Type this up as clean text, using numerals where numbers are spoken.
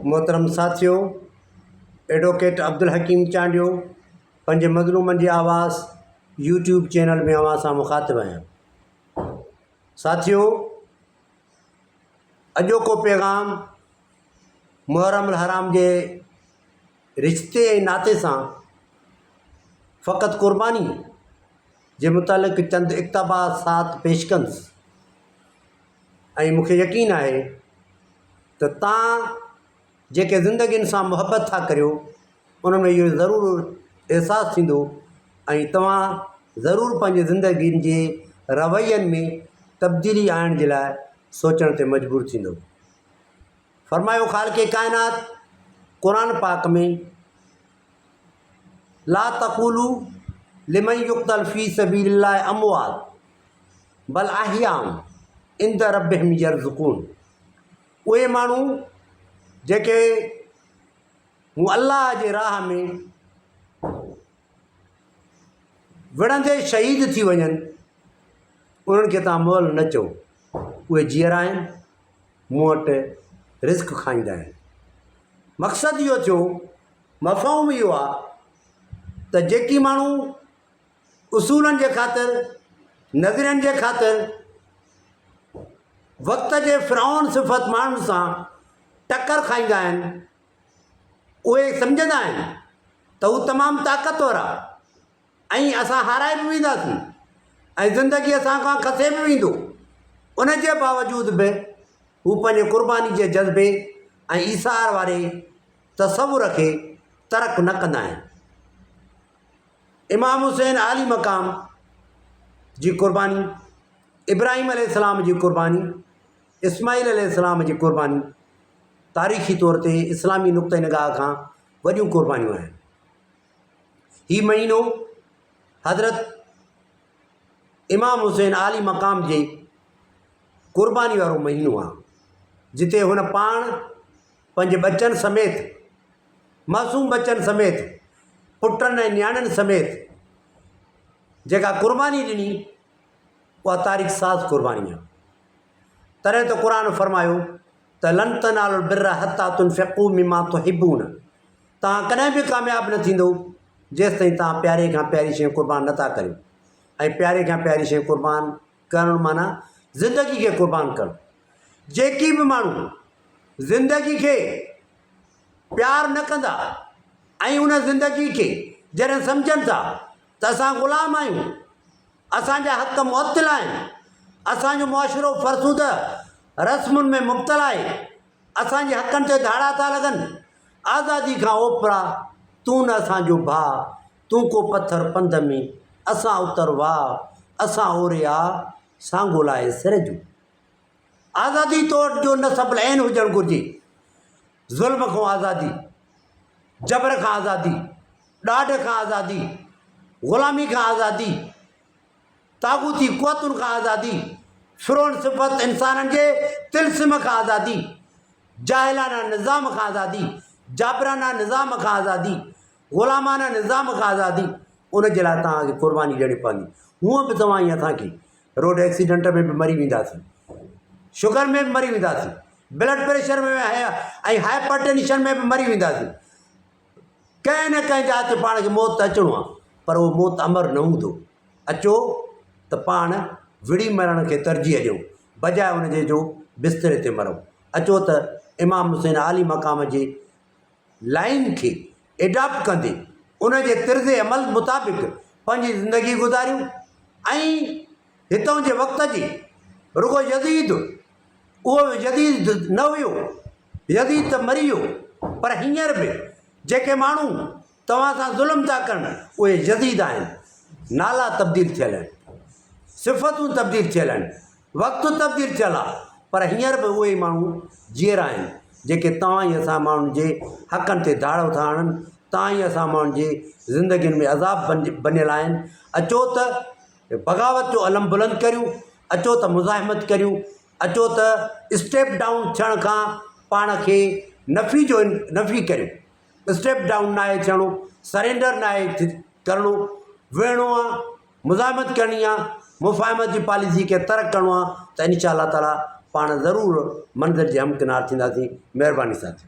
محترم ساٿيو ايڊووڪيٽ عبدالحڪيم چانڊيو پنهنجي مظلومن جي آواز يوٽيوب چينل ۾ اوهان سان مخاطب آهيان. ساٿيو اڄوڪو پيغام محرم الحرام جي رشتي ۽ ناتي سان فقط قرباني جي متعلق چند اقتباسات پيش ڪندس ۽ مون کي يقين آهي ته تان جيڪي زندگين سان محبت ٿا ڪريو انهن ۾ اهو ضرور احساس ٿيندو ۽ توهان ضرور پنهنجي زندگين جي روين ۾ تبديلي آڻڻ جي لاء سوچڻ تي مجبور ٿيندو. فرمايو خالق ڪائنات قرآن پاڪ ۾ لا تقولو لمن يقتل في سبيل الله اموات بل احياء عند ربهم يرزقون اهي ماڻهو جيڪي هو الله جي راهه ۾ وڙهندي شهيد ٿي وڃن، انهن کي توهان مئل نه چئو، اهي جيئرا آهن، مون وٽ رزق کائيندا آهن. مقصد اهو ٿيو، مفهوم اهو آهي ته جيڪي ماڻهو اصولن جي خاطر، نظرين جي خاطر وقت جي فرعون صفت ماڻهن سان ٽڪر کائيندا آهن، اهي سمجهندا آهن ته هو تمام طاقتور آهي ۽ اسان هارائي به وينداسين ۽ زندگي اسان کان کسي به ويندو، ان جي باوجود به هو پنهنجي قرباني جي جذبي ۽ ايثار واري تصور کي ترڪ نه ڪندا آهن. امام حسين عالي مقام جي قرباني، ابراهيم عليه السلام جي قرباني، اسماعيل عليه السلام جي قرباني تاريخي طور تي اسلامي نقطه نگاهه کان وڏيون قربانيون آهن. هي مهينو حضرت امام حسين عالي مقام جي قرباني وارو مهينو آهي، جتي هن پاڻ پنهنجي ٻچن سميت معصوم ٻچن سميت پٽن ۽ نياڻين سميت جيڪا قرباني ڏني اها تاريخ ساز قرباني آهي. تڏهن ته قرآن فرمايو ته لن تنالوا البر حتي تنفقوا مما تحبون توهان ڪڏهن به ڪامياب نه ٿيندو جيستائين توهان پياري کان پياري شيء قربان نٿا ڪريو ۽ پياري کان پياري شيء قربان ڪرڻ معنيٰ زندگي کي قربان ڪرڻ. جيڪي به ماڻهو زندگي کي پيار نه ڪندا ۽ ان زندگي کي جڏهن سمجهن ٿا ته اسان غلام آهيون، اسان جا حق معطل آهن، اسان جو معاشرو فرسوده رسمن ۾ مبتلا آهي، اسان جي حقن تي ڌاڙا ٿا لڳن، آزادي کان اوپرا، تون نه اسان جو ڀاء، تون ڪو پٿر پنڌ ۾، اسان اتر واء، اسان اوري آ، سانگو لاهي سر جو. آزادي طور جو نصب العين هجڻ گهرجي. ظلم کان آزادي، جبر کان آزادي، ڏاڍ کان آزادي، غلامي کان آزادي، طاغوتي قوتن کان آزادي، فرعون صفت انسانن جي طلسم کان آزادي، جاهلانه نظام کان آزادي، جابرانه نظام کان آزادي، غلامانه نظام کان آزادي، ان جي لاء توهان کي قرباني ڏيڻي پوندي. هونء به توهان ۽ اسان کي روڊ ايڪسيڊنٽ ۾ به مري وينداسين، شگر ۾ به مري وينداسين، بلڊ پريشر ۾ ۽ هائپر ٽينشن ۾ به مري وينداسين. ڪنهن نه ڪنهن جاء تي پاڻ کي موت ته اچڻو آهي پر اهو موت امر نه هوندو. اچو ته پاڻ وڙهي مرڻ کي ترجيح ڏيون بجاء ان جي جو بستري تي مرون. اچو ته امام حسين عالي مقام جي لائين کي ايڊاپٽ ڪندي ان جي طرز عمل مطابق پنهنجي زندگي گذاريون ۽ هتئون جي وقت جي رڳو يزيد اهو يزيد نه هيو يزيد ته مري ويو پر هينئر به جيڪي ماڻهو توهان سان ظلم ٿا ڪن اهي يزيد آهن نالا تبديل ٿيل آهن صفتون تبديل ٿيل آهن وقت تبديل ٿيل آهي پر هينئر به اهي ئي ماڻهو جيئرا آهن جيڪي توهان ۽ اسان ماڻهن جي حقن تي ڌاڙو ٿا هڻن، توهان ۽ اسان ماڻهن جي زندگين ۾ عذاب بنيل آهن. اچو ته بغاوت جو علم بلند ڪريون، اچو ته مزاحمت ڪريون، اچو ته اسٽيپ ڊائون ٿيڻ کان پاڻ کي نفي جو نفي ڪريون. اسٽيپ ڊائون ناهي ٿيڻو، سرينڊر ناهي ڪرڻو، ويهڻو آ، مزاحمت ڪرڻي آ، مفاهمت جي پاليسي کي ترڪ ڪرڻو آ ته انشاء الله تعاليٰ پاڻ ضرور منزل جي همڪنار ٿينداسين. مهرباني ساٿيو.